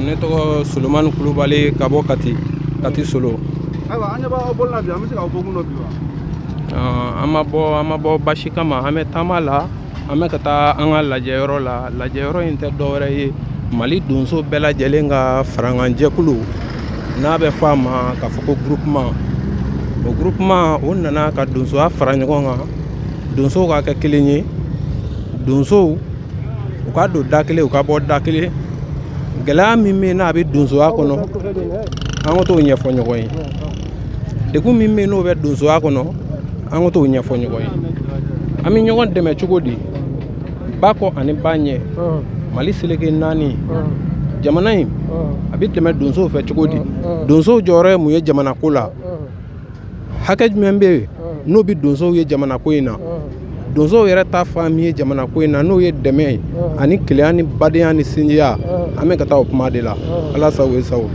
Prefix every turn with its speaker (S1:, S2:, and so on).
S1: Ne tɔgɔ Solomani Kulubali ka bɔ Kati, Kati Solo.
S2: Ayiwa, an ɲɛ b'aw bolo la bi, an bɛ se k'aw bɔ kun dɔ bi wa?
S1: An ma bɔ, an ma bɔ basi kama. An bɛ taama la, an bɛ ka taa an ka lajɛyɔrɔ la. Lajɛyɔrɔ in tɛ dɔwɛrɛ ye, Mali donso bɛɛ lajɛlen ka farankanjɛkulu n'a bɛ fɔ a ma k'a fɔ ko groupement. O groupement o nana ka donsoya fara ɲɔgɔn kan, donsow ka kɛ kelen ye, donsow u ka don da kelen, u ka bɔ da kelen. Gɛlɛya min bɛ yen n'a bɛ donsoya kɔnɔ, an ka t'o ɲɛfɔ ɲɔgɔn ye. Degun min bɛ yen n'o bɛ donsoya kɔnɔ, an ka t'o ɲɛfɔ ɲɔgɔn ye. An bɛ ɲɔgɔn dɛmɛ cogo di, ba kɔ ani ba ɲɛ, Mali seleke naani jamana in a bɛ tɛmɛ donsow fɛ cogo di, donsow jɔyɔrɔ ye mun ye jamana ko la, hakɛ jumɛn bɛ yen n'o bɛ donsow ye jamana ko in na, donsow yɛrɛ ta fan min ye jamana ko in na, n'o ye dɛmɛ ye ani kelenya ni badenya ni sinjiya. An bɛ ka taa o kuma de la. Ala sago i sago.